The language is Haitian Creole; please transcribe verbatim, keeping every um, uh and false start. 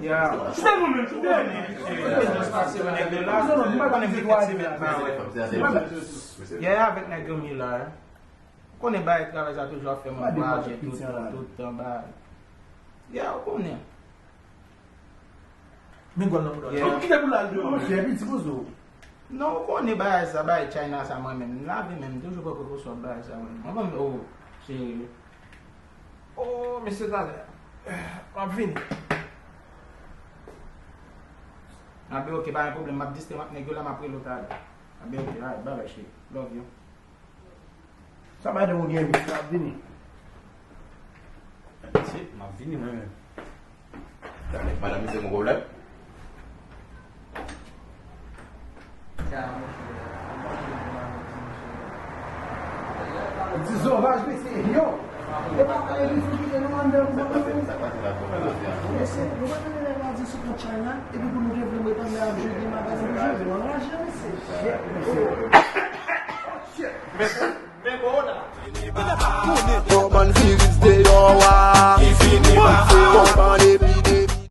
Yeah. Se nou menm, se nou menm. Nèg de la, ou konnen mwen fè semèn pa wè. Yeah, avèk nèg yo Mila. Ou konnen bagay travay sa toujou ap fè mwen vwayaje tout tan, tout tan, bagay. Yeah, ou konnen. Men gòl nan mouda. Yeah. Kite pou l al deyò. Monchè, piti poze w. Non, ou konnen bagay sa, bagay China sa, mwen menm, m lave men m, toujou pran prekosyon ak bagay sa, mwen. Mwen konn, oh, cheri. Oh, mesye, talè. M ap vini. Abe, ok, pa gen pwoblèm, m ap distè m ak nèg yo la, m ap rele w talè. Abe, ok, alright, bye bye, cheri. Love you. Sa madanm ou gen, misye ap vini. Mesye, m ap vini mwen menm. Talè, madanm misye gon pwoblèm? Di sovaj, mesye, yo! E pa pale li sou kite nou anndan pou sa. Mesye, nou pa tande nèg la di sou kont China, epi pou nou te vle m ret anndan ap jwe gen madanm pou jwe, nou anraje, mesye. Shit, mesye. Oh, shit. Men, men bon la.